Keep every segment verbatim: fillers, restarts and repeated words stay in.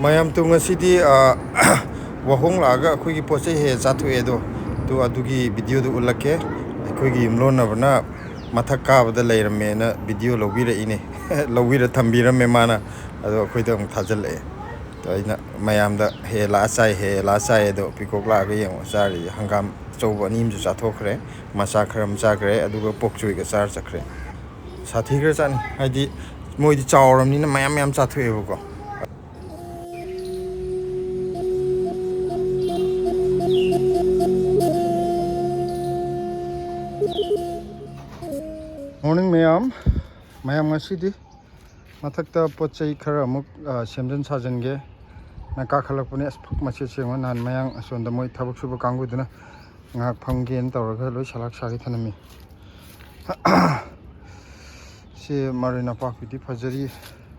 ꯃꯌꯥꯝ ꯇꯨ ꯉꯁꯤꯗꯤ, ꯑ, ꯋꯥꯍꯣꯡ ꯂꯥꯛꯑꯒ ꯑꯩꯈꯣꯏꯒꯤ ꯄꯣꯠ ꯆꯩ ꯍꯦꯛ ꯆꯥꯊꯣꯛꯑꯦ ꯑꯗꯣ꯫ ꯇꯨ ꯑꯗꯨꯒꯤ ꯚꯤꯗꯤꯑꯣꯗꯨ ꯎꯠꯂꯛꯀꯦ꯫ ꯑꯩꯈꯣꯏꯒꯤ ꯌꯨꯝꯂꯣꯟꯅꯕꯅ ꯃꯊꯛ ꯀꯥꯕꯗ ꯂꯩꯔꯝꯃꯦꯅ ꯚꯤꯗꯤꯑꯣ ꯂꯧꯕꯤꯔꯛꯏꯅꯦ꯫ ꯂꯧꯕꯤꯔ ꯊꯝꯕꯤꯔꯝꯃꯦ ꯃꯥꯅ꯫ ꯑꯗꯣ ꯑꯩꯈꯣꯏꯗ ꯑꯃꯨꯛ ꯊꯥꯖꯤꯜꯂꯛꯑꯦ꯫ ꯑꯗꯣ ꯑꯩꯅ ꯃꯌꯥꯝꯗ "ꯍꯦ ꯂꯥꯛꯑ ꯆꯥꯏ, ꯍꯦ ꯂꯥꯛꯑ ꯆꯥꯏ", ꯑꯗꯣ ꯄꯤꯀꯣꯛ ꯂꯥꯛꯑꯒ ꯌꯦꯡꯉꯣ ꯆꯥꯔꯤꯁꯦ꯫ ꯍꯪꯒꯥꯝ ꯑꯆꯧꯕ ꯑꯅꯤ ꯑꯃꯁꯨ ꯆꯥꯊꯣꯛꯈ꯭ꯔꯦ, ꯃꯆꯥ ꯈꯔ ꯑꯃ ꯆꯥꯈ꯭ꯔꯦ, ꯑꯗꯨꯒ ꯄꯣꯛ ꯆꯣꯏꯒ ꯆꯥꯔ ꯆꯠꯈ꯭ꯔꯦ꯫ ꯁꯥꯊꯤꯈ꯭ꯔꯖꯥꯠꯅꯤ꯫ ꯍꯥꯏꯗꯤ ꯃꯣꯏꯗꯤ ꯆꯥꯎꯔꯕꯅꯤꯅ ꯃꯌꯥꯝ ꯃꯌꯥꯝ ꯆꯥꯊꯣꯛꯑꯦꯕꯀꯣ꯫ ꯃꯣꯔꯅꯤꯡ ꯃꯌꯥꯝ꯫ ꯃꯌꯥꯝ ꯉꯁꯤꯗꯤ ꯃꯊꯛꯇ ꯄꯣꯠ ꯆꯩ ꯈꯔ ꯑꯃꯨꯛ, ꯑ, ꯁꯦꯝꯖꯤꯟ ꯁꯥꯖꯤꯟꯒꯦ ꯅ ꯀꯥꯈꯠꯂꯛꯄꯅꯦ꯫ ꯑꯁ, ꯐꯛ ꯃꯆꯦꯠ ꯁꯦꯡꯉꯣ꯫ ꯅꯍꯥꯟ ꯃꯌꯥꯡ ꯑꯁꯣꯝꯗ ꯃꯣꯏ ꯊꯕꯛ ꯁꯨꯕ ꯀꯥꯡꯕꯨꯗꯨꯅ ꯉꯥꯏꯍꯥꯛ ꯐꯝꯒꯦꯅ ꯇꯧꯔꯒ ꯂꯣꯏ ꯁꯂꯥꯛ ꯁꯥꯒꯦ ꯊꯅꯝꯃꯤ꯫ ꯁꯤ ꯃꯔꯣꯏ ꯅꯄꯥꯛꯄꯤꯗꯤ ꯐꯖꯔꯤ꯫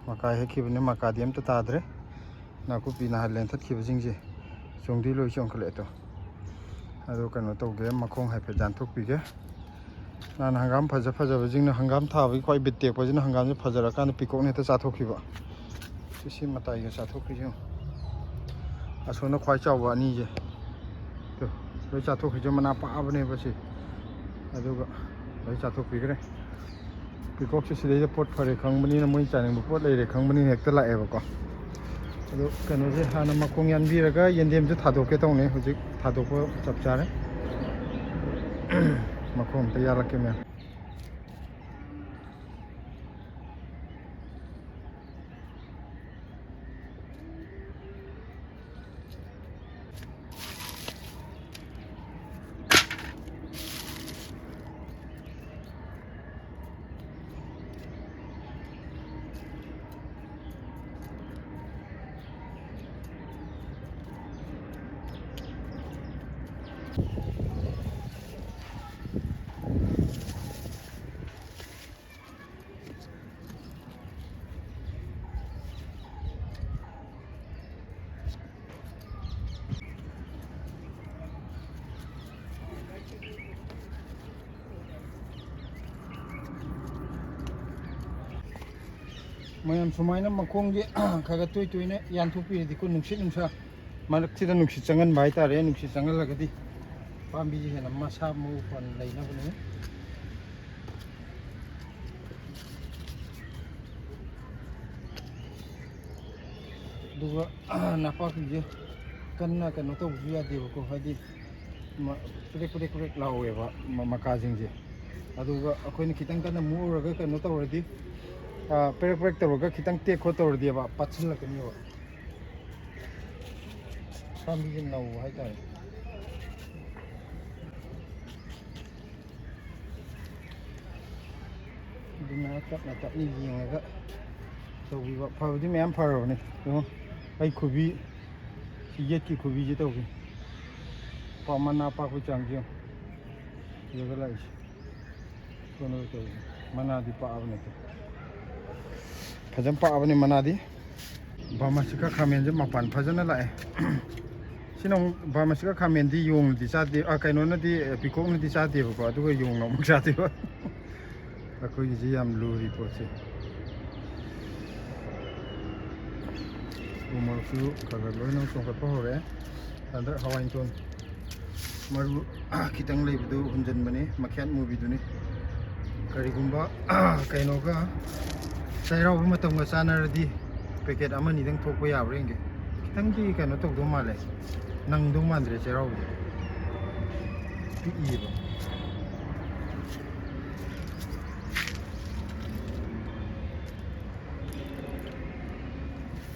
ꯃꯀꯥ ꯍꯦꯛꯈꯤꯕꯅꯤ, ꯃꯀꯥꯗꯤ ꯑꯝꯇ ꯇꯥꯗ꯭ꯔꯦ꯫ ꯅꯥꯀꯨꯞꯄꯤ ꯅꯍꯥꯟ ꯂꯦꯟꯊꯠꯈꯤꯕꯁꯤꯡꯁꯦ ꯆꯣꯡꯗꯤ ꯂꯣꯏ ꯆꯣꯡꯈꯠꯂꯛꯑꯦ ꯇꯣ꯫ ꯑꯗꯣ ꯀꯩꯅꯣ ꯇꯧꯒꯦ, ꯃꯈꯣꯡ ꯍꯥꯏꯐꯦꯠ ꯌꯥꯟꯊꯣꯛꯄꯤꯒꯦ꯫ ꯅꯍꯥꯟ ꯍꯪꯒꯥꯝ ꯐꯖ ꯐꯖꯕꯁꯤꯡꯅ, ꯍꯪꯒꯥꯝ ꯊꯥꯕꯒꯤ ꯈ꯭ꯋꯥꯏ ꯕꯤꯠ ꯇꯦꯛꯄꯁꯤꯅ ꯍꯪꯒꯥꯝꯁꯦ ꯐꯖꯔꯀꯥꯟꯗ ꯄꯤꯀꯣꯛꯅ ꯍꯦꯛꯇ ꯆꯥꯊꯣꯛꯈꯤꯕ꯫ ꯁꯤ, ꯁꯤ ꯃꯇꯥꯏꯒ ꯆꯥꯊꯣꯛꯈ꯭ꯔꯤꯁꯦ ꯌꯦꯡꯉꯣ꯫ ꯑꯁꯣꯝꯅ ꯈ꯭ꯋꯥꯏ ꯆꯥꯎꯕ ꯑꯅꯤꯁꯦ꯫ ꯇꯨ, ꯂꯣꯏ ꯆꯥꯊꯣꯛꯈ꯭ꯔꯤꯁꯦ ꯃꯅꯥ ꯄꯥꯕꯅꯦꯕ ꯁꯤ꯫ ꯑꯗꯨꯒ ꯂꯣꯏ ꯆꯥꯊꯣꯛꯄꯤꯈ꯭ꯔꯦ꯫ ꯄꯤꯀꯣꯛꯁꯦ ꯁꯤꯗꯩꯗ ꯄꯣꯠ ꯐꯔꯦ ꯈꯪꯕꯅꯤꯅ, ꯃꯣꯏ ꯆꯥꯅꯤꯡꯕ ꯄꯣꯠ ꯂꯩꯔꯦ ꯈꯪꯕꯅꯤꯅ ꯍꯦꯛꯇ ꯂꯥꯛꯑꯦꯕꯀꯣ꯫ ꯑꯗꯣ ꯀꯩꯅꯣꯁꯦ ꯍꯥꯟꯅ ꯃꯈꯣꯡ ꯌꯥꯟꯕꯤꯔꯒ ꯌꯦꯟꯗꯦꯝꯁꯨ ꯊꯥꯗꯣꯛꯀꯦ ꯇꯧꯅꯦ꯫ ꯍꯧꯖꯤꯛ ꯊꯥꯗꯣꯛꯄ ꯆꯞ ꯆꯥꯔꯦ꯫ ꯃꯈꯣꯡ ꯑꯝꯇ ꯌꯥꯜꯂꯛꯀꯦ ꯃꯌꯥꯝ꯫ ꯃꯌꯥꯝ ꯁꯨꯃꯥꯏꯅ ꯃꯈꯣꯡꯁꯦ ꯈꯔ ꯈꯔ ꯇꯣꯏ ꯇꯣꯏꯅ ꯌꯥꯟꯊꯣꯛꯄꯤꯔꯗꯤꯀꯣ, ꯅꯨꯡꯁꯤꯠ ꯅꯨꯡꯁꯥ ꯃꯔꯛꯁꯤꯗ ꯅꯨꯡꯁꯤꯠ ꯆꯪꯍꯟꯕ ꯍꯥꯏꯇꯥꯔꯦ꯫ ꯅꯨꯡꯁꯤꯠ ꯆꯪꯍꯜꯂꯒꯗꯤ ꯄꯥꯝꯕꯤꯁꯦ ꯍꯦꯟꯅ ꯃꯁꯥ ꯃꯎ ꯐꯅ ꯂꯩꯅꯕꯅꯤ꯫ ꯑꯗꯨꯒ ꯅꯄꯥꯛꯄꯤꯁꯦ ꯀꯟꯅ ꯀꯩꯅꯣ ꯇꯧꯕꯁꯨ ꯌꯥꯗꯦꯕꯀꯣ, ꯍꯥꯏꯗꯤ ꯃ-, ꯄ꯭ꯔꯦꯛ ꯄ꯭ꯔꯦꯛ ꯄ꯭ꯔꯦꯛ ꯂꯥꯎꯋꯦꯕ ꯃ-, ꯃꯀꯥꯁꯤꯡꯁꯦ꯫ ꯑꯗꯨꯒ ꯑꯩꯈꯣꯏꯅ ꯈꯤꯇꯪ ꯀꯟꯅ ꯃꯨꯛꯎꯔꯒ ꯀꯩꯅꯣ ꯇꯧꯔꯗꯤ, ꯑ, ꯄ꯭ꯔꯦꯛ ꯄ꯭ꯔꯦꯛ ꯇꯧꯔꯒ ꯈꯤꯇꯪ ꯇꯦꯛ ꯈꯣꯠ ꯇꯧꯔꯗꯤꯕ ꯄꯠꯁꯤꯜꯂꯛꯀꯅꯤꯕ꯫ ꯄꯥꯝꯕꯤꯁꯦ ꯅꯧꯕ ꯍꯥꯏꯇꯥꯔꯦ꯫ ꯑꯗꯨꯅ ꯇꯞꯅ ꯇꯞꯅ ꯌꯦꯡꯉꯒ ꯇꯧꯕꯤꯕ꯫ ꯐꯕꯗꯤ ꯃꯌꯥꯝ ꯐꯔꯕꯅꯤ꯫ ꯌꯦꯡꯉꯣ, ꯑꯩ ꯈꯨꯕꯤ, ꯁꯤ ꯌꯦꯠꯀꯤ ꯈꯨꯕꯤꯁꯦ ꯇꯧꯕꯤ꯫ ꯄꯥ-, ꯃꯅꯥ ꯄꯥꯛꯄꯒꯤ ꯆꯥꯡꯁꯦ ꯌꯦꯡꯉꯣ꯫ ꯁꯤꯗꯒ ꯂꯥꯛꯏꯁꯦ꯫ ꯀꯩꯅꯣ ꯇꯧꯕ, ꯃꯅꯥꯗꯤ ꯄꯥꯛꯑꯕꯅꯦ꯫ ꯐꯖꯅ ꯄꯥꯛꯑꯕꯅꯦ ꯃꯅꯥꯗꯤ꯫ ꯕꯥꯃꯥꯁꯤꯀꯥ ꯈꯥꯃꯦꯟꯁꯦ ꯃꯄꯥꯟ ꯐꯖꯅ ꯂꯥꯛꯑꯦ꯫ ꯁꯤꯅ ꯑꯃꯨꯛ ꯕꯥꯃꯥꯁꯤꯀꯥ ꯈꯥꯃꯦꯟꯗꯤ ꯌꯣꯡꯅꯗꯤ ꯆꯥꯗꯦ, ꯑ, ꯀꯩꯅꯣꯅꯗꯤ, ꯑ, ꯄꯤꯀꯣꯛꯅꯗꯤ ꯆꯥꯗꯦꯕꯀꯣ, ꯑꯗꯨꯒ ꯌꯣꯡꯅ ꯑꯃꯨꯛ ꯆꯥꯗꯦꯕ꯫ ꯑꯩꯈꯣꯏꯒꯤꯁꯤ ꯌꯥꯝ ꯂꯨꯔꯤ ꯄꯣꯠꯁꯦ꯫ ꯎ ꯃꯣꯔꯣꯛꯁꯨ ꯈꯔ ꯈꯔ ꯂꯣꯏꯅ ꯆꯣꯡꯈꯠꯄ ꯍꯧꯔꯛꯑꯦ꯫ ꯍꯟꯗꯛ ꯍꯋꯥꯏ ꯃꯇꯣꯟ ꯃꯔꯨ ꯈꯤꯇꯪ ꯂꯩꯕꯗꯨ ꯍꯨꯟꯖꯤꯟꯕꯅꯤ, ꯃꯈ꯭ꯌꯥꯠ ꯃꯨꯕꯤꯗꯨꯅꯤ꯫ ꯀꯔꯤꯒꯨꯝꯕ ꯀꯩꯅꯣꯒ ꯆꯩꯔꯥꯎꯕ ꯃꯇꯝꯒ ꯆꯥꯟꯅꯔꯗꯤ ꯄꯦꯀꯦꯠ ꯑꯃꯅꯤꯗꯪ ꯊꯣꯛꯄ ꯌꯥꯕ꯭ꯔꯥ ꯌꯦꯡꯒꯦ꯫ ꯈꯤꯇꯪꯗꯤ ꯀꯩꯅꯣ ꯇꯧꯗꯧ ꯃꯥꯜꯂꯦ, ꯅꯪꯗꯧ ꯃꯥꯟꯗ꯭ꯔꯦ ꯆꯩꯔꯥꯎꯕꯗꯤ꯫ ꯄꯤꯛꯏꯕ꯫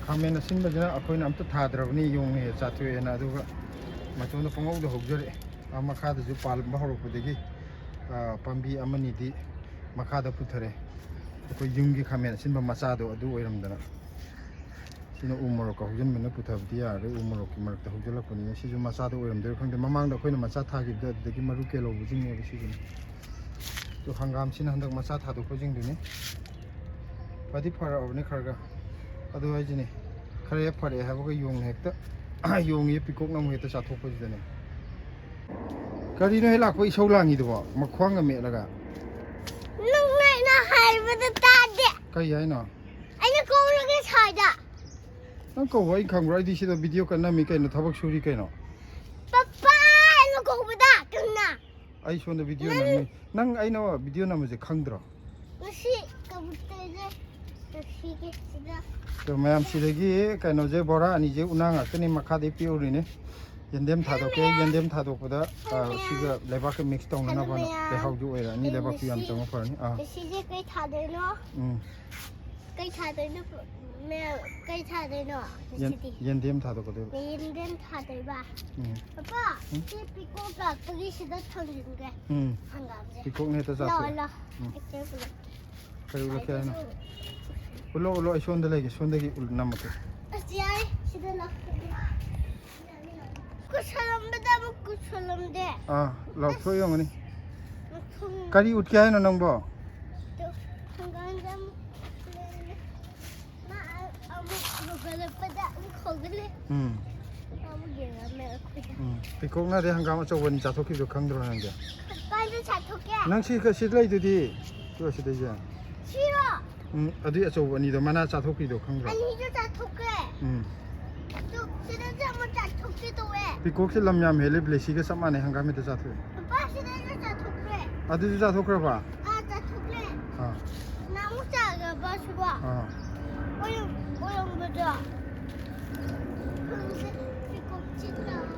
ꯈꯥꯃꯦꯟ ꯑꯁꯤꯟꯕꯁꯤꯅ ꯑꯩꯈꯣꯏꯅ ꯑꯝꯇ ꯊꯥꯗ꯭ꯔꯕꯅꯤ, ꯌꯣꯡꯅ ꯍꯦꯛ ꯆꯥꯊꯣꯛꯑꯦꯅ꯫ ꯑꯗꯨꯒ ꯃꯇꯣꯟꯗ ꯄꯪꯍꯧꯗ ꯍꯧꯖꯔꯛꯑꯦ꯫ ꯑꯥ ꯃꯈꯥꯗꯁꯨ ꯄꯥꯟꯕ ꯍꯧꯔꯛꯄꯗꯒꯤ, ꯑꯥ, ꯄꯥꯝꯕꯤ ꯑꯃꯅꯤꯗꯤ ꯃꯈꯥꯗ ꯄꯨꯊꯔꯦ꯫ ꯑꯩꯈꯣꯏ ꯌꯨꯝꯒꯤ ꯈꯥꯃꯦꯟ ꯑꯁꯤꯟꯕ ꯃꯆꯥꯗꯣ ꯑꯗꯨ ꯑꯣꯏꯔꯝꯗꯅ꯫ ꯁꯤꯅ ꯎ ꯃꯣꯔꯣꯛꯀ ꯍꯧꯖꯤꯟꯕꯅ ꯄꯨꯊꯕꯗꯤ ꯌꯥꯔꯔꯣꯏ꯫ ꯎ ꯃꯣꯔꯣꯛꯀꯤ ꯃꯔꯛꯇ ꯍꯧꯖꯤꯜꯂꯛꯄꯅꯤꯅ ꯁꯤꯁꯨ ꯃꯆꯥꯗ ꯑꯣꯏꯔꯝꯗꯣꯏꯔꯥ ꯈꯪꯗꯦ꯫ ꯃꯃꯥꯡꯗ ꯑꯩꯈꯣꯏꯅ ꯃꯆꯥ ꯊꯥꯈꯤꯕꯗꯣ ꯑꯗꯨꯗꯒꯤ ꯃꯔꯨ ꯀꯦꯜꯍꯧꯕꯁꯤꯡꯅꯦꯕ ꯁꯤꯁꯤꯅ꯫ ꯑꯗꯣ ꯍꯪꯒꯥꯝꯁꯤꯅ ꯍꯟꯗꯛ ꯃꯆꯥ ꯊꯥꯗꯣꯛꯄꯁꯤꯡꯗꯨꯅꯤ꯫ ꯐꯗꯤ ꯐꯔꯛꯑꯕꯅꯤ ꯈꯔ ꯈꯔ꯫ ꯑꯗꯨ ꯍꯥꯏꯁꯤꯅꯤ, ꯈꯔ ꯍꯦꯛ ꯐꯔꯛꯑꯦ ꯍꯥꯏꯕꯒ ꯌꯣꯡꯅ ꯍꯦꯛꯇ ꯌꯣꯡꯉꯤ ꯄꯤꯀꯣꯛꯅ ꯑꯃꯨꯛ ꯍꯦꯛꯇ ꯆꯥꯊꯣꯛꯄꯁꯤꯗꯅꯦ꯫ ꯀꯔꯤꯅꯣ ꯍꯦꯛ ꯂꯥꯛꯄ ꯏꯁꯧ ꯂꯥꯡꯉꯤꯗꯨꯕꯣ? ꯃꯈ꯭ꯋꯥꯡꯒ ꯃꯦꯠꯂꯒ꯫ ꯅꯪꯅ ꯑꯩꯅ ꯍꯥꯏꯕꯗ ꯇꯥꯗꯦ꯫ ꯀꯩ ꯍꯥꯏꯅꯣ? ꯀꯧꯔꯒꯦ ꯁ꯭ꯋꯥꯏꯗ꯫ ꯅꯪ ꯀꯧꯕ ꯑꯩ ꯈꯪꯕ꯭ꯔꯣ? ꯑꯩꯗꯤ ꯁꯤꯗ ꯚꯤꯗꯤꯑꯣ ꯀꯟꯅ ꯅꯝꯃꯤ ꯀꯩꯅꯣ, ꯊꯕꯛ ꯁꯨꯔꯤ ꯀꯩꯅꯣ꯫ ꯄꯄꯥ, ꯑꯩꯅ ꯀꯧꯕꯗ ꯀꯟꯅ꯫ ꯑꯩ ꯁꯣꯝꯗ ꯚꯤꯗꯤꯑꯣ ꯅꯪ ꯅꯝꯃꯤ꯫ ꯅꯪ ꯑꯩꯅ ꯚꯤꯗꯤꯑꯣ ꯅꯝꯕꯁꯦ ꯈꯪꯗ꯭ꯔꯣ? ꯉꯁꯤ ꯀꯕꯨꯇꯔꯁꯦ ꯉꯁꯤꯒꯤ ꯁꯤꯗ꯫ ꯑꯗꯣ ꯃꯌꯥꯝ ꯁꯤꯗꯒꯤ ꯀꯩꯅꯣꯁꯦ, ꯕꯣꯔꯥ ꯑꯅꯤꯁꯦ ꯎꯅꯥ ꯉꯥꯛꯇꯅꯤ, ꯃꯈꯥꯗꯩ ꯄꯤꯛꯎꯔꯤꯅꯦ꯫ ꯌꯦꯟꯗꯦꯝ ꯊꯥꯗꯣꯛꯀꯦ꯫ ꯃꯌꯥꯝ꯫ ꯌꯦꯟꯗꯦꯝ ꯊꯥꯗꯣꯛꯄꯗ, ꯑ, ꯃꯌꯥꯝ꯫ ꯁꯤꯒ ꯂꯩꯕꯥꯛꯀ ꯃꯤꯛꯁ ꯇꯧꯅꯅꯕꯅ ꯃꯌꯥꯝ꯫ ꯂꯩꯍꯥꯎꯁꯨ ꯑꯣꯏꯔꯛꯑꯅꯤ, ꯂꯩꯕꯥꯛꯁꯨ ꯌꯥꯝ ꯉꯁꯤ-, ꯆꯪꯕ ꯐꯔꯅꯤ꯫ ꯑꯥ꯫ ꯉꯁꯤꯁꯦ ꯀꯩ ꯊꯥꯗꯣꯏꯅꯣ? ꯎꯝ꯫ ꯀꯩ ꯊꯥꯗꯣꯏꯅꯣ? ꯃꯦ-, ꯀꯩ ꯊꯥꯗꯣꯏꯅꯣ ꯌꯦꯟ-, ꯉꯁꯤꯗꯤ? ꯌꯦꯟꯗꯦꯝ ꯊꯥꯗꯣꯛꯀꯗꯣꯏꯕ꯫ ꯌꯦꯟꯗꯦꯝ ꯊꯥꯗꯣꯏꯕ꯫ ꯎꯝ꯫ ꯄꯄꯥ, ꯎꯝ? ꯁꯤ ꯄꯤꯀꯣꯛ ꯂꯥꯛꯄꯒꯤ ꯁꯤꯗ ꯊꯝꯖꯤꯟꯒꯦ꯫ ꯎꯝ꯫ ꯍꯪꯒꯥꯝꯁꯦ꯫ ꯄꯤꯀꯣꯛꯅ ꯍꯦꯛꯇ ꯂꯥꯛꯑꯣ, ꯆꯥꯊꯣꯛꯑꯦ꯫ ꯂꯥꯛꯑꯣ꯫ ꯎꯝ꯫ ꯍꯦꯛꯇ ꯄꯨꯂꯞ꯫ ꯀꯔꯤ ꯎꯠꯂꯛꯀꯦ ꯍꯥꯏꯅꯣ? ꯑꯗꯨꯁꯨ꯫ ꯎꯠꯂꯣ, ꯎꯠꯂꯣ, ꯑꯩ ꯁꯣꯝꯗ ꯂꯩꯒꯦ, ꯁꯣꯝꯗꯒꯤ ꯎꯠ-, ꯅꯝꯃꯛꯀꯦ꯫ ꯑꯁ, ꯌꯥꯔꯦ, ꯁꯤꯗ ꯂꯥꯛꯑꯣ꯫ ꯀꯨꯁꯜꯂꯝꯕꯗ ꯑꯃꯨꯛ ꯀꯨꯁꯜꯂꯝꯗꯦ꯫ ꯑꯥ, ꯂꯧꯊꯣꯛ ꯌꯦꯡꯉꯨꯅꯦ꯫ ꯃꯊꯨꯝ꯫ ꯀꯔꯤ ꯎꯠꯀꯦ ꯍꯥꯏꯅꯣ ꯅꯪꯕꯣ? ꯇꯨ, ꯍꯪꯒꯥꯝꯗ ꯑꯃꯨꯛ ꯂꯩꯔꯦ꯫ ꯃꯥ ꯑꯃꯨꯛ ꯍꯧꯒꯠꯂꯛꯄꯗ ꯑꯃꯨꯛ ꯍꯧꯒꯠꯂꯦ꯫ ꯎꯝ꯫ ꯃꯥ ꯑꯃꯨꯛ ꯌꯦꯡꯉꯝꯃꯦ ꯑꯩꯈꯣꯏꯗ꯫ ꯎꯝ꯫ ꯄꯤꯀꯣꯛꯅꯗꯤ ꯍꯪꯒꯥꯝ ꯑꯆꯧꯕ ꯑꯅꯤ ꯆꯥꯊꯣꯛꯈꯤꯕꯗꯣ ꯈꯪꯗ꯭ꯔꯣ ꯅꯪꯗꯤ? ꯀꯥꯏꯗ ꯆꯥꯊꯣꯛꯀꯦ? ꯅꯪ ꯁꯤ, ꯁꯤꯗ ꯂꯩꯗꯨꯗꯤ꯫ ꯁꯤ ꯁꯤꯗꯩꯁꯦ꯫ ꯁꯤꯔꯣ? ꯎꯝ, ꯑꯗꯨꯏ ꯑꯆꯧꯕ ꯑꯅꯤꯗꯣ ꯃꯅꯥ ꯆꯥꯊꯣꯛꯄꯤꯗꯣ ꯈꯪꯗ꯭ꯔꯣ? ꯑꯅꯤꯁꯨ ꯆꯥꯊꯣꯛꯈ꯭ꯔꯦ꯫ ꯎꯝ꯫ ꯑꯗꯨ ꯁꯤꯗꯁꯨ ꯑꯃ ꯆꯥꯊꯣꯛꯀꯦ ꯇꯧꯋꯦ꯫ ꯄꯤꯀꯣꯛꯁꯦ ꯂꯝ ꯌꯥꯝ ꯍꯦꯜꯂꯦ, ꯕ꯭ꯂꯦꯁꯤꯒ ꯆꯞ ꯃꯥꯟꯅꯩ, ꯍꯪꯒꯥꯝ ꯍꯦꯛꯇ ꯆꯥꯊꯣꯛꯑꯦ꯫ ꯄꯄꯥ, ꯁꯤꯗꯁꯨ ꯆꯥꯊꯣꯛꯈ꯭ꯔꯦ꯫ ꯑꯗꯨꯁꯨ ꯆꯥꯊꯣꯛꯈ꯭ꯔꯕ? ꯑꯥ, ꯆꯥꯊꯣꯛꯈ꯭ꯔꯦ꯫ ꯑꯥ꯫ ꯅꯍꯥꯟꯃꯨꯛ ꯆꯥꯈ꯭ꯔꯕ ꯁꯤꯕꯣ? ꯑꯥ꯫ ꯑꯣꯏꯔꯝ-, ꯑꯣꯏꯔꯝꯒꯗ꯭ꯔꯣ? ꯈꯪꯗꯦ, ꯄꯤꯀꯣꯛꯁꯦ ꯆꯥ-,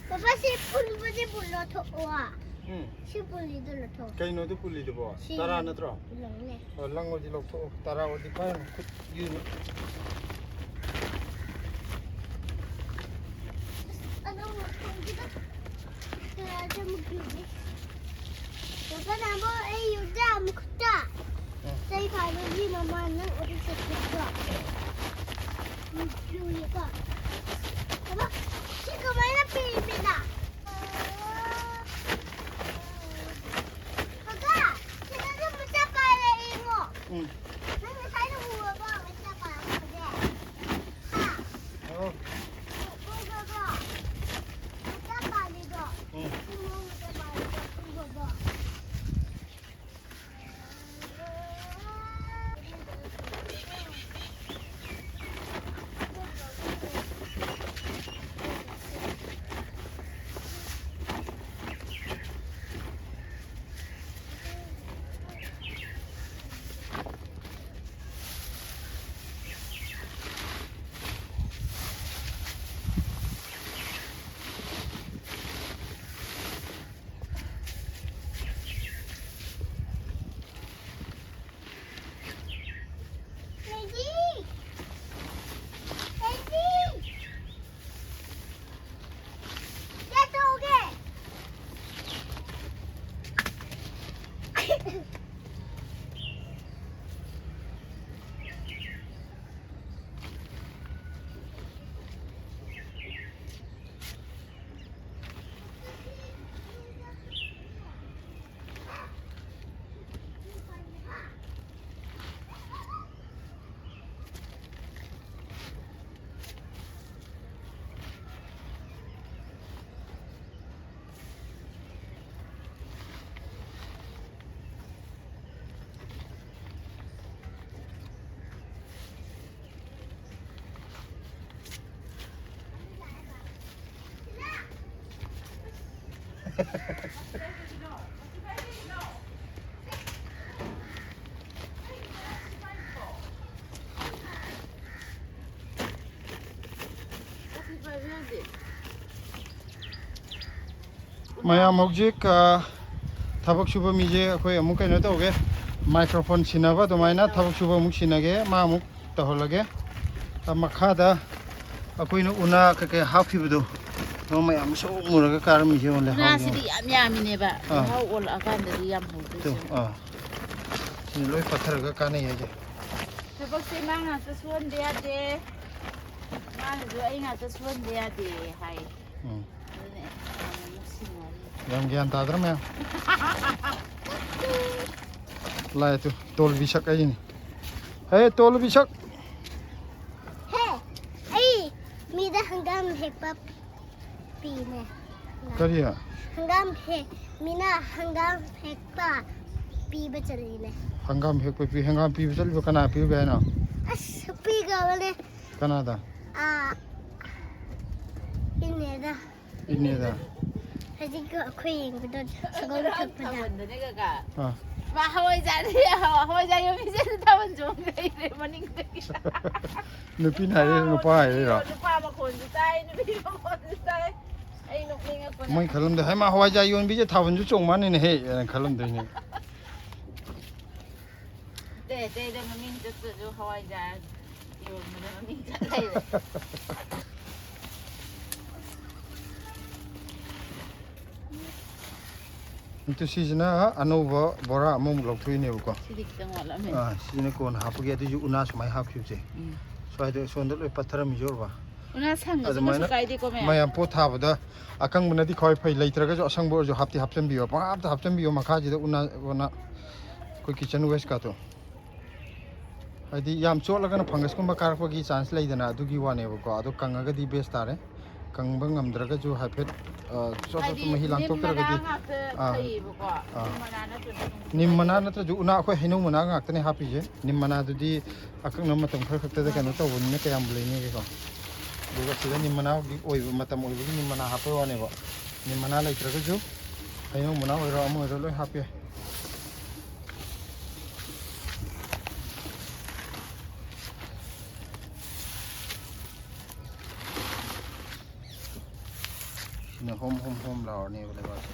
ꯄꯄꯥ, ꯁꯤ ꯐꯨꯟꯕꯁꯦ ꯂꯧꯊꯣꯛꯑꯣ꯫ ꯎꯝ꯫ ꯁꯤ ꯄꯨꯜꯂꯤꯗꯣ ꯂꯧꯊꯣꯛꯑꯣ꯫ ꯀꯩꯅꯣꯗꯨ ꯄꯨꯜꯂꯤꯗꯨꯕꯣ? ꯁꯤ ꯇꯔꯥ ꯅꯠꯇ꯭ꯔꯣ? ꯂꯪꯅꯦ꯫ ꯑꯣ, ꯂꯪ ꯑꯣꯏꯗꯤ ꯂꯧꯊꯣꯛꯑꯣ꯫ ꯇꯔꯥ ꯑꯣꯏꯗꯤ ꯄꯥꯏꯔꯨꯅꯨ, ꯈꯨꯠ ꯌꯨꯅ꯫ ꯑꯁ, ꯑꯗꯣ ꯃꯈꯣꯡꯁꯤꯗ ꯇꯔꯥꯁꯦ ꯑꯃꯨꯛ ꯌꯨꯅꯤ꯫ ꯕꯕꯥ, ꯅꯪꯕꯨ ꯑꯩ ꯌꯨꯝꯗ ꯑꯃꯨꯛ ꯈꯨꯠꯇ ꯎꯝ꯫ ꯆꯩ ꯄꯥꯏꯕꯒꯤ ꯃꯃꯥ ꯅꯪ ꯑꯗꯨ ꯆꯠꯈꯤꯕꯗꯣ꯫ ꯎꯝ, ꯌꯨꯅꯤꯀꯣ꯫ ꯕꯕꯥ, ꯁꯤ ꯀꯃꯥꯏꯅ ꯄꯤꯔꯤꯃꯤꯅ? ꯃꯌꯥꯝ ꯍꯧꯖꯤꯛ, ꯑ, ꯊꯕꯛ ꯁꯨꯕ ꯃꯤꯁꯦ ꯑꯩꯈꯣꯏ ꯑꯃꯨꯛ ꯀꯩꯅꯣ ꯇꯧꯒꯦ, ꯃꯥꯏꯀ꯭ꯔꯣꯐꯣꯟ ꯁꯤꯟꯅꯕ ꯑꯗꯨꯃꯥꯏꯅ ꯊꯕꯛ ꯁꯨꯕ ꯑꯃꯨꯛ ꯁꯤꯟꯅꯒꯦ, ꯃꯥ ꯑꯃꯨꯛ ꯇꯧꯍꯜꯂꯒꯦ꯫ ꯑ, ꯃꯈꯥꯗ ꯑꯩꯈꯣꯏꯅ ꯎꯅꯥ ꯀꯩꯀꯩ ꯍꯥꯞꯈꯤꯕꯗꯣ, ꯑꯗꯨ ꯃꯌꯥꯝ ꯁꯣꯛ ꯃꯨꯔꯒ ꯀꯥꯔꯝꯃꯤꯁꯦ ꯌꯦꯡꯉꯨ, ꯂꯩꯍꯥꯎ ꯎꯅꯥꯁꯤꯗꯤ ꯌꯥꯎ-, ꯌꯥꯝ ꯌꯥꯝꯃꯤꯅꯦꯕ꯫ ꯑꯥ꯫ ꯂꯩꯍꯥꯎ ꯑꯣꯜꯂꯛꯑꯀꯥꯟꯗꯗꯤ ꯌꯥꯝ ꯍꯧꯗꯣꯏꯁꯦ꯫ ꯑꯥ꯫ ꯁꯤ ꯂꯣꯏ ꯄꯠꯊꯔꯒ ꯀꯥꯟꯅꯩ ꯍꯥꯏꯁꯦ꯫ ꯊꯕꯛꯁꯦ ꯃꯥ ꯉꯥꯛꯇ ꯁꯨꯍꯟꯕ ꯌꯥꯗꯦ, ꯃꯥꯅꯁꯨ ꯑꯩ ꯉꯥꯛꯇ ꯁꯨꯍꯟꯕ ꯌꯥꯗꯦ ꯍꯥꯏ꯫ ꯎꯝ꯫ ꯑꯗꯨꯅꯦ ꯌꯥꯝꯅ ꯅꯨꯡꯁꯤꯅꯔꯤ꯫ ꯌꯥꯝ ꯒ꯭ꯌꯥꯟ ꯇꯥꯗ꯭ꯔꯥ ꯃꯌꯥꯝ? ꯂꯥꯛꯑꯦ ꯇꯨ, ꯇꯣꯜꯕꯤ ꯁꯛ ꯍꯥꯏꯁꯤꯅꯤ꯫ ꯍꯦ, ꯇꯣꯜꯕꯤ ꯁꯛ! ꯍꯦ, ꯑꯩ ꯃꯤꯗ ꯍꯪꯒꯥꯝ ꯍꯦꯛꯄ ꯄꯤꯅꯦ꯫ ꯀꯔꯤ? ꯍꯪꯒꯥꯝ ꯍꯦꯛ, ꯃꯤꯅ ꯍꯪꯒꯥꯝ ꯍꯦꯛꯄ ꯄꯤꯕ ꯆꯠꯂꯤꯅꯦ꯫ ꯍꯪꯒꯥꯝ ꯍꯦꯛꯄ ꯄꯤ-, ꯍꯪꯒꯥꯝ ꯄꯤꯕ ꯆꯠꯂꯤꯕ ꯀꯅꯥ ꯄꯤꯔꯨꯒꯦ ꯍꯥꯏꯅꯣ? ꯑꯁ, ꯄꯤꯈ꯭ꯔꯕꯅꯦ꯫ ꯀꯅꯥꯗ? ꯑꯥ, ꯏꯅꯦꯗ꯫ ꯏꯅꯦꯗ꯫ ꯍꯧꯖꯤꯛꯀꯤ ꯑꯩꯈꯣꯏ ꯌꯦꯡꯕꯗꯣ ꯁꯪꯒꯣꯝ ꯊꯛꯄꯗ꯫ ꯊꯥꯕꯜꯗꯅꯦ ꯀꯀꯥ꯫ ꯑꯥ꯫ ꯃꯥ ꯍꯋꯥꯏꯖꯥꯔꯗꯤ, ꯍꯋꯥꯏꯖꯥꯔ ꯌꯣꯟꯕꯤꯁꯦ ꯊꯥꯕꯜ ꯆꯣꯡ ꯂꯩꯔꯦ ꯃꯅꯤꯡꯗꯒꯤ꯫ ꯅꯨꯄꯤꯅ ꯍꯥꯏꯔꯤꯔꯣ, ꯅꯨꯄꯥ ꯍꯥꯏꯔꯤꯔꯣ? ꯅꯨꯄꯥ ꯃꯈꯣꯟꯁꯨ ꯇꯥꯏ, ꯅꯨꯄꯤ ꯃꯈꯣꯟꯁꯨ ꯇꯥꯏ꯫ ꯑꯩ ꯅꯣꯛꯅꯤꯡꯉꯛꯄꯅ꯫ ꯃꯣꯏ ꯈꯜꯂꯝꯗꯣꯏ, "ꯍꯩꯃꯥ, ꯍꯋꯥꯏꯖꯥꯔ ꯌꯣꯟꯕꯤꯁꯦ ꯊꯥꯕꯜꯁꯨ ꯆꯣꯡ ꯃꯥꯟꯅꯤꯅꯦꯍꯦ" ꯍꯥꯏꯅ ꯈꯜꯂꯝꯗꯣꯏꯅꯦ꯫ ꯑꯇꯩ ꯑꯇꯩꯗ ꯃꯃꯤꯡ ꯆꯠꯇ꯭ꯔꯁꯨ ꯍꯋꯥꯏꯖꯥꯔ ꯌꯣꯟꯕꯗ ꯃꯃꯤꯡ ꯆꯠ ꯂꯩꯔꯦ꯫ ꯑꯗꯨ ꯁꯤꯁꯤꯅ ꯑꯅꯧꯕ ꯕꯣꯔꯥ ꯑꯃꯃꯨꯛ ꯂꯧꯊꯣꯛꯏꯅꯦꯕꯀꯣ꯫ ꯁꯤꯗꯤ ꯈꯤꯇꯪ ꯋꯥꯠꯂꯝꯃꯦ꯫ ꯑꯥ, ꯁꯤꯁꯤꯅ ꯀꯣꯟꯅ ꯍꯥꯞꯄꯒꯤ, ꯑꯗꯨꯁꯨ ꯎꯅꯥ ꯁꯨꯃꯥꯏꯅ ꯍꯥꯞꯈꯤꯕꯁꯦ꯫ ꯎꯝ꯫ ꯁ꯭ꯋꯥꯏꯗ ꯁꯣꯝꯗ ꯂꯣꯏ ꯄꯠꯊꯔꯝꯃꯤꯁꯦ ꯎꯔꯕ? ꯎꯅꯥ ꯁꯪꯉꯁꯨ ꯑꯗꯨꯃꯥꯏꯅ ꯀꯩꯁꯨ ꯀꯥꯏꯗꯦꯀꯣ ꯃꯌꯥꯝ꯫ ꯃꯌꯥꯝ ꯄꯣꯠ ꯊꯥꯕꯗ ꯑꯀꯪꯕꯅꯗꯤ ꯈ꯭ꯋꯥꯏ ꯐꯩ, ꯂꯩꯇ꯭ꯔꯒꯁꯨ ꯑꯁꯪꯕ ꯑꯣꯏꯔꯁꯨ ꯍꯥꯞꯇꯤ ꯍꯥꯞꯆꯤꯟꯕꯤꯌꯣ, ꯄꯪꯍꯥꯞꯇ ꯍꯥꯞꯆꯤꯟꯕꯤꯌꯣ ꯃꯈꯥꯁꯤꯗ ꯎꯅꯥ, ꯎꯅꯥ ꯑꯩꯈꯣꯏ kitchen waste ꯀꯥꯗꯣ꯫ ꯍꯥꯏꯗꯤ ꯌꯥꯝ ꯆꯣꯠꯂꯒꯅ fungus ꯀꯨꯝꯕ ꯀꯥꯔꯛꯄꯒꯤ chance ꯂꯩꯗꯅ, ꯑꯗꯨꯒꯤ ꯋꯥꯅꯦꯕꯀꯣ꯫ ꯑꯗꯣ ꯀꯪꯉꯒꯗꯤ best ꯇꯥꯔꯦ꯫ ꯀꯪꯕ ꯉꯝꯗ꯭ꯔꯒꯁꯨ ꯍꯥꯏꯐꯦꯠ, ꯑ, ꯆꯣꯠ ꯆꯣꯠ ꯍꯥꯏꯗꯤ ꯃꯍꯤ ꯅꯤꯝ ꯃꯅꯥ ꯂꯥꯡꯊꯣꯛꯇ꯭ꯔꯒꯗꯤ, ꯉꯥꯛꯇ ꯑꯥ, ꯐꯩꯌꯦꯕꯀꯣ꯫ ꯑꯥ꯫ ꯅꯤꯝ ꯃꯅꯥ ꯅꯠꯇ꯭ꯔꯗꯤ ꯑꯗꯨꯝ ꯅꯤꯝ ꯃꯅꯥ ꯅꯠꯇ꯭ꯔꯁꯨ ꯎꯅꯥ, ꯑꯩꯈꯣꯏ ꯍꯩꯅꯧ ꯃꯅꯥ ꯉꯥꯛꯇꯅꯦ ꯍꯥꯞꯄꯤꯁꯦ꯫ ꯅꯤꯝ ꯃꯅꯥꯗꯨꯗꯤ ꯑꯀꯛꯅꯕ ꯃꯇꯝ ꯈꯔ ꯈꯛꯇꯗ ꯀꯩꯅꯣ ꯇꯧꯕꯅꯤꯅ ꯀꯌꯥꯝꯕꯨ ꯂꯩꯅꯤꯒꯦꯀꯣ꯫ ꯑꯗꯨꯒ ꯁꯤꯗ ꯅꯤꯝ ꯃꯅꯥ ꯍꯧꯖꯤꯛ ꯑꯣꯏꯕ ꯃꯇꯝ ꯑꯣꯏꯕꯒꯤ ꯅꯤꯝ ꯃꯅꯥ ꯍꯥꯞꯄꯩ ꯋꯥꯅꯦꯕ꯫ ꯅꯤꯝ ꯃꯅꯥ ꯂꯩꯇ꯭ꯔꯒꯁꯨ ꯍꯩꯅꯧ ꯃꯅꯥ ꯑꯣꯏꯔꯣ ꯑꯃ ꯑꯣꯏꯔꯣ ꯂꯣꯏ ꯍꯥꯞꯄ ꯌꯥꯏ꯫ ꯁꯤꯅ ꯍꯣꯝ ꯍꯣꯝ ꯍꯣꯝ ꯂꯥꯎꯔꯅꯦꯕ ꯂꯩꯕꯥꯛꯁꯦ꯫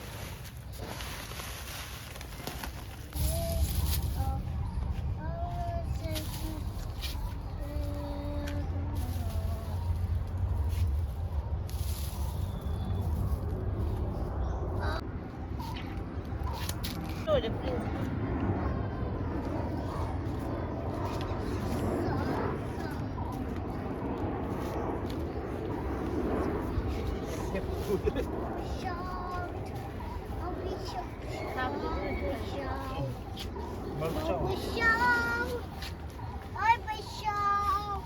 Shout. I'll be shout. I'll be shout. I'll be shout. I'll be shout.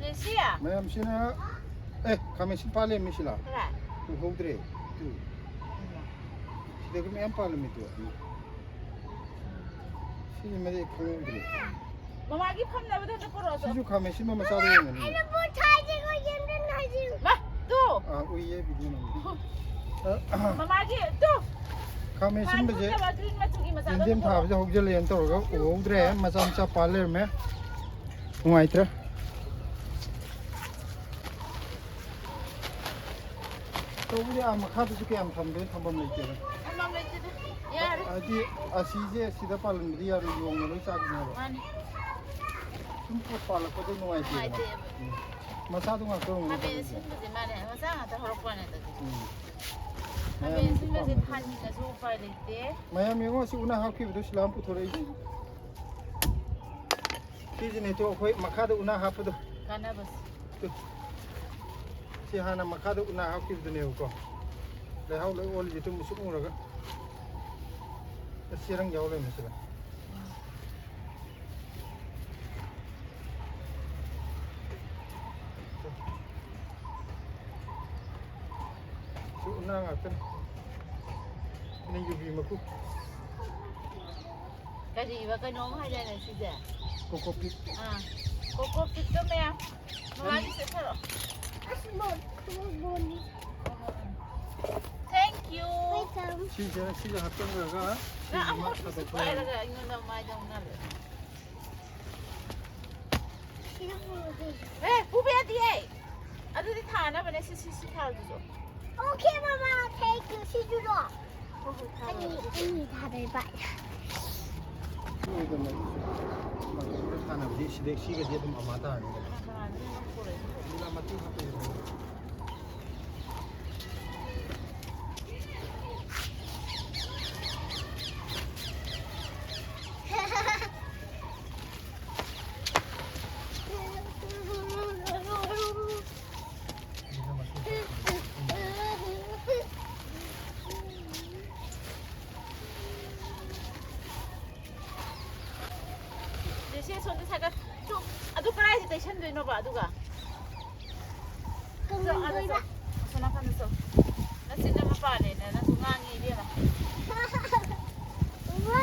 ꯂꯦꯁꯤꯌꯥ꯫ ꯃꯌꯥꯝꯁꯤꯅ, ꯑꯦ, ꯈꯥꯃꯦꯟꯁꯤꯟ ꯄꯥꯜꯂꯦ, ꯃꯤꯁꯤꯂꯥ꯫ ꯀꯗꯥꯏ? ꯎꯍꯧꯗ꯭ꯔꯦ꯫ ꯇꯨ꯫ ꯁꯤꯗꯒꯤ ꯃꯌꯥꯝ ꯄꯥꯜꯂꯝꯃꯤ ꯇꯨ꯫ ꯁꯤꯃꯗꯤ ꯈꯪꯍꯧꯗ꯭ꯔꯦ꯫ ꯃꯃꯥꯒꯤ ꯐꯝꯅꯕꯗꯣ ꯑꯝꯇ ꯄꯨꯔꯛꯑꯣ ꯆꯣ꯫ ꯁꯤꯁꯨ ꯈꯥꯃꯦꯟꯁꯤꯟꯕ ꯃꯆꯥꯗꯣ ꯑꯣꯏꯔꯝꯒꯅꯤ꯫ ꯑꯩꯅ ꯄꯣꯠ ꯊꯥꯏꯁꯦꯀꯣ, ꯌꯦꯡꯗꯅ ꯍꯥꯏꯁꯦ꯫ ꯃꯥ, ꯇꯨ꯫ ꯑꯥ, ꯎꯏꯌꯦ, video ꯅꯝꯕꯗꯣ꯫ ꯃꯃꯥꯒꯤ ꯇꯨ꯫ ꯈꯥꯃꯦꯟꯁꯤꯟꯕꯁꯦ ꯐꯠꯇꯕ green ꯃꯆꯨꯒꯤ ꯃꯆꯥꯗꯣ ꯌꯦꯟꯗꯦꯝ ꯄꯨꯔꯛꯑꯣ꯫ ꯊꯥꯕꯁꯦ ꯍꯧꯖꯤꯜꯂꯦꯅ ꯇꯧꯔꯒ ꯎꯍꯧꯗ꯭ꯔꯦ, ꯃꯆꯥ ꯃꯆꯥ ꯄꯥꯜ ꯂꯩꯔꯝꯃꯦ꯫ ꯅꯨꯡꯉꯥꯏꯇ꯭ꯔꯦ꯫ ꯇꯧꯕꯗꯤ ꯑꯥ ꯃꯈꯥꯗꯁꯨ ꯀꯌꯥꯝ ꯊꯝꯗꯣꯏꯅꯣ, ꯊꯝꯐꯝ ꯂꯩꯇꯦꯗ꯫ ꯊꯝꯐꯝ ꯂꯩꯇꯦꯗ꯫ ꯍꯥꯏꯗꯤ ꯑꯁꯤꯁꯦ ꯁꯤꯗ ꯄꯥꯜꯍꯟꯕꯗꯤ ꯌꯥꯔꯣꯏ, ꯌꯣꯡꯅ ꯂꯣꯏ ꯆꯥꯈꯤꯅꯦꯕ꯫ ꯃꯥꯅꯤ꯫ ꯁꯨꯝ ꯄꯥꯜꯂꯛꯄꯗꯣ ꯅꯨꯡꯉꯥꯏꯇꯦꯗꯅ꯫ ꯅꯨꯡꯉꯥꯏꯇꯦꯕ꯫ ꯎꯝ꯫ ꯃꯆꯥꯗꯣ ꯉꯥꯛꯇ ꯑꯣꯏꯔꯝꯒꯅꯤ ꯈꯥꯃꯦꯟ ꯄꯥꯜꯂꯤꯁꯦ꯫ ꯑꯁꯤꯟꯕꯁꯦ ꯃꯥꯅꯦ, ꯃꯆꯥ ꯉꯥꯛꯇ ꯍꯧꯔꯛꯄꯅꯦ ꯑꯗꯨꯗꯤ꯫ ꯎꯝ꯫ ꯈꯥꯃꯦꯟ ꯃꯌꯥꯝ ꯑꯁꯤꯟꯕꯁꯦ ꯄꯥꯝꯅꯕꯅꯦ꯫ ꯊꯥꯅꯤꯡꯉꯁꯨ ꯎꯄꯥꯏ ꯂꯩꯇꯦ꯫ ꯃꯌꯥꯝ ꯌꯦꯡꯉꯣ, ꯑꯁꯤ ꯎꯅꯥ ꯍꯥꯞꯈꯤꯕꯗꯣ ꯁꯤꯂꯥ ꯑꯃ ꯄꯨꯊꯣꯔꯛꯏꯁꯦ꯫ ꯁꯤꯁꯤꯅꯦ ꯇꯨ ꯑꯩꯈꯣꯏ ꯃꯈꯥꯗ ꯎꯅꯥ ꯍꯥꯞꯄꯗꯣ꯫ ꯀꯥꯟꯅꯕꯁꯦ꯫ ꯇꯨ꯫ ꯁꯤ ꯍꯥꯟꯅ ꯃꯈꯥꯗ ꯎꯅꯥ ꯍꯥꯞꯈꯤꯕꯗꯨꯅꯦꯕꯀꯣ꯫ ꯂꯩꯍꯥꯎ ꯂꯣꯏ ꯑꯣꯜꯂꯤꯁꯦ ꯇꯨ ꯃꯨꯁꯨꯛ ꯃꯨꯔꯒ꯫ ꯑꯁ, ꯆꯦꯔꯪ ꯌꯥꯎ ꯂꯩꯔꯝꯃꯦ ꯁꯤꯗ꯫ ꯁꯤ ꯎꯅꯥ ꯉꯥꯛꯇꯅꯤ꯫ ꯁꯤꯅ ꯌꯨꯕꯤ ꯃꯀꯨ꯫ ꯀꯔꯤꯕ ꯀꯩꯅꯣꯝ ꯍꯥꯏꯗꯥꯏꯅꯦ ꯁꯤꯁꯦ? ꯀꯣꯀꯣꯄꯤꯠ꯫ ꯑꯥ, ꯀꯣꯀꯣꯄꯤꯠꯇꯣ ꯃꯌꯥꯝ꯫ ꯃꯃꯥꯒꯤ ꯁꯦꯠꯊꯔꯛꯑꯣ꯫ ꯑꯁ, ꯕꯣꯟ, ꯕꯣꯟ, ꯕꯣꯟꯅꯤ꯫ Thank you꯫ Welcome꯫ ꯁꯤꯁꯦ, ꯁꯤꯁꯦ ꯍꯥꯞꯆꯤꯟꯈ꯭ꯔꯒ ꯅꯪ ꯁꯤꯁꯤꯃ ꯑꯃꯨꯛ ꯁꯥꯗꯣꯛꯄ ꯌꯥꯔꯦ꯫ ꯄꯥꯏꯔꯒ ꯑꯩꯉꯣꯟꯗ ꯃꯥꯏꯗ ꯑꯃꯨꯛ ꯅꯥꯜꯂꯦ꯫ ꯁꯤꯗ ꯄꯨꯔꯣ, ꯁꯤꯁꯦ꯫ ꯑꯦ, ꯄꯨꯕ ꯌꯥꯗꯤꯌꯦ꯫ ꯑꯗꯨꯗꯤ ꯊꯥꯅꯕꯅꯦ꯫ ꯁꯤ, ꯁꯤ, ꯁꯤ ꯊꯥꯔꯣ ꯑꯗꯨꯁꯨ꯫ Okay, ꯃꯃꯥ, thank you꯫ ꯁꯤꯁꯨꯔꯣ? ꯍꯣꯏ, ꯍꯣꯏ, ꯊꯥꯔꯣ ꯑꯅꯤ, ꯑꯗꯨꯁꯨ꯫ ꯑꯅꯤ ꯊꯥꯗꯣꯏꯕ꯫ ꯃꯥꯔꯀꯦꯠꯇ ꯊꯥꯅꯕꯗꯤ ꯁꯤꯗꯩ, ꯁꯤꯒꯗꯤ ꯑꯗꯨꯝ ꯑꯃ ꯇꯥꯔꯅꯤ꯫ ꯀꯅꯥ ꯀꯅꯥꯅꯣ ꯅꯪ ꯄꯨꯔꯛꯏꯁꯤꯕꯣ? ꯁꯤꯗ ꯃꯇꯦꯛ ꯍꯥꯞꯄꯛꯏꯕꯅꯦ꯫ ꯁꯤꯗ ꯃꯇꯦꯛ ꯍꯥꯞꯄꯛꯏꯕꯅꯦ꯫ ꯁꯦ, ꯁꯣꯝꯗ ꯁꯥꯏꯀꯜ꯫ ꯇꯨ, ꯑꯗꯨ ꯀꯗꯥꯏꯗ ꯇꯩꯁꯟꯗꯣꯏꯅꯣꯕ ꯑꯗꯨꯒ? ꯆꯣ, ꯑꯥꯗ ꯆꯣ꯫ ꯀꯃꯟꯗꯣꯏꯕ꯫ ꯑꯁꯣꯝ ꯅꯥꯀꯟꯗ ꯆꯣ꯫ ꯅꯆꯤꯟ ꯑꯃ ꯄꯥꯜꯂꯦꯅ ꯅꯪꯁꯨ ꯉꯥꯡꯉꯤ ꯏꯕꯦꯝꯃ꯫ ꯃꯃꯥ,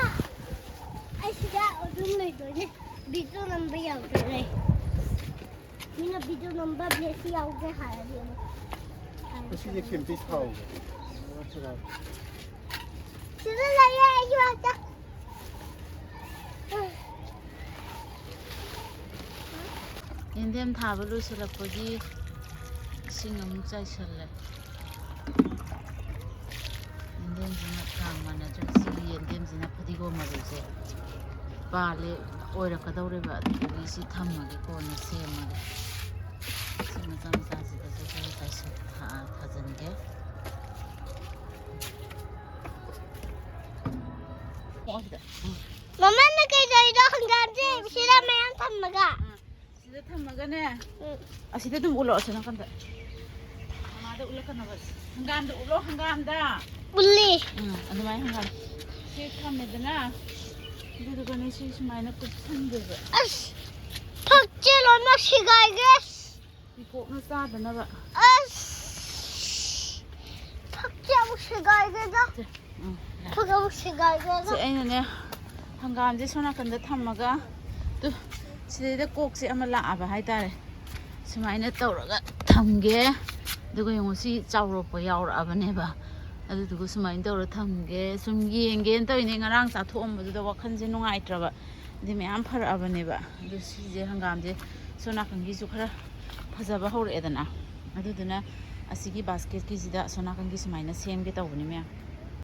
ꯑꯩ ꯁꯤꯗ ꯑꯗꯨꯝ ꯂꯩꯗꯣꯏꯅꯦ꯫ ꯚꯤꯗꯤꯑꯣ ꯅꯝꯕ ꯌꯥꯗꯣꯏꯅꯦ꯫ ꯃꯤꯅ ꯚꯤꯗꯤꯑꯣ ꯅꯝꯕ ꯕ꯭ꯂꯦꯁꯤ ꯌꯥꯎꯗꯦ ꯍꯥꯏꯔꯗꯤ ꯑꯃꯨꯛ꯫ ꯉꯁꯤꯁꯦ ꯀꯦꯝꯄꯤ ꯊꯥꯎꯕ꯫ ꯁꯤꯗ ꯂꯩꯌꯦ, ꯑꯩꯒꯤ ꯃꯅꯥꯛꯇ꯫ ꯌꯦꯟꯗꯦꯝ ꯊꯥꯕ ꯂꯣꯏꯁꯤꯜꯂꯛꯄꯒꯤ ꯏꯁꯤꯡ ꯑꯃꯨꯛ ꯆꯥꯏꯁꯜꯂꯦ꯫ ꯌꯦꯟꯗꯦꯝꯁꯤꯅ ꯊꯥ ꯃꯥꯟꯅꯗ꯭ꯔꯦ꯫ ꯁꯤꯒꯤ ꯌꯦꯟꯗꯦꯝꯁꯤꯅ ꯐꯗꯤꯒꯣꯝ ꯃꯔꯨꯁꯦ ꯄꯥꯜꯂꯦ, ꯑꯣꯏꯔꯛꯀꯗꯧꯔꯦꯕ꯫ ꯑꯗꯨꯗꯨꯒꯤ ꯁꯤ ꯊꯝꯃꯒꯦ, ꯀꯣꯟꯅ ꯁꯦꯝꯃꯒꯦ꯫ ꯁꯤ ꯃꯆꯥ ꯃꯆꯥꯁꯤꯗꯁꯨ ꯈꯔ ꯆꯥꯏꯁꯤꯟ-, ꯊꯥ-, ꯊꯥꯖꯤꯟꯒꯦ꯫ ꯃꯃꯥꯅ ꯀꯩꯗꯧꯔꯤꯅꯣ? ꯍꯪꯒꯥꯝꯁꯦ ꯁꯤꯗ ꯃꯌꯥꯝ ꯊꯝꯃꯒ꯫ ꯁꯤꯗ ꯊꯝꯃꯒꯅꯦ꯫ ꯎꯝ꯫ ꯑꯁꯤꯗ ꯑꯗꯨꯝ ꯎꯠꯂꯣ, ꯑꯁꯣꯝ ꯅꯥꯀꯟꯗ꯫ ꯃꯃꯥꯗ ꯎꯠꯂꯛꯀꯅꯣꯕ꯫ ꯍꯪꯒꯥꯝꯗ ꯎꯠꯂꯣ, ꯍꯪꯒꯥꯝꯗ꯫ ꯎꯠꯂꯤ꯫ ꯎꯝ, ꯑꯗꯨꯃꯥꯏꯅ ꯍꯪꯒꯥꯝ꯫ ꯁꯤ ꯊꯝꯃꯦꯗꯅ꯫ ꯑꯗꯨꯗꯨꯒꯅꯦ ꯁꯤ ꯁꯨꯃꯥꯏꯅ ꯀꯨꯞꯁꯟꯗꯣꯏꯕ꯫ ꯑꯁ! ꯐꯛꯁꯦ ꯂꯣꯏꯅꯃꯛ ꯁꯦꯒꯥꯏꯈ꯭ꯔꯦ꯫ ꯄꯤꯀꯣꯛꯅ ꯆꯥꯗꯅꯕ꯫ ꯑꯁ! ꯐꯛꯁꯦ ꯑꯃꯨꯛ ꯁꯦꯒꯥꯏꯈ꯭ꯔꯦꯗ꯫ ꯁꯦ, ꯎꯝ, ꯌꯥꯔꯦ꯫ ꯐꯛ ꯑꯃꯨꯛ ꯁꯦꯒꯥꯏꯈ꯭ꯔꯦꯗ꯫ ꯁꯦ, ꯑꯩꯅꯅꯦ ꯍꯪꯒꯥꯝꯁꯦ ꯁꯣꯝ ꯅꯥꯀꯟꯗ ꯊꯝꯃꯒ, ꯇꯨ, ꯁꯤꯗꯩꯗ ꯀꯣꯛꯁꯦ ꯑꯃ ꯂꯥꯛꯑꯕ ꯍꯥꯏꯇꯥꯔꯦ꯫ ꯁꯨꯃꯥꯏꯅ ꯇꯧꯔꯒ ꯊꯝꯒꯦ꯫ ꯑꯗꯨꯒ ꯌꯦꯡꯉꯨ, ꯁꯤ ꯆꯥꯎꯔꯛꯄ ꯌꯥꯎꯔꯛꯑꯕꯅꯦꯕ꯫ ꯑꯗꯨꯗꯨꯒ ꯁꯨꯃꯥꯏꯅ ꯇꯧꯔ ꯊꯝꯒꯦ꯫ ꯁꯨꯝ ꯌꯦꯡꯒꯦꯅ ꯇꯧꯔꯤꯅꯦ꯫ ꯉꯔꯥꯡ ꯆꯥꯊꯣꯛꯑꯝꯕꯗꯨꯗ ꯋꯥꯈꯜꯁꯦ ꯅꯨꯡꯉꯥꯏꯇ꯭ꯔꯕ꯫ ꯑꯗꯤ ꯃꯌꯥꯝ ꯐꯔꯛꯑꯕꯅꯦꯕ꯫ ꯑꯗꯨ ꯁꯤꯁꯦ ꯍꯪꯒꯥꯝꯁꯦ ꯁꯣꯝ ꯅꯥꯀꯟꯒꯤꯁꯨ ꯈꯔ ꯐꯖꯕ ꯍꯧꯔꯛꯑꯦꯗꯅ꯫ ꯑꯗꯨꯗꯨꯅ ꯑꯁꯤꯒꯤ ꯕꯥꯁꯀꯦꯠꯀꯤꯁꯤꯗ ꯁꯣꯝ ꯅꯥꯀꯟꯒꯤ ꯁꯨꯃꯥꯏꯅ ꯁꯦꯝꯒꯦ ꯇꯧꯕꯅꯤ ꯃꯌꯥꯝ꯫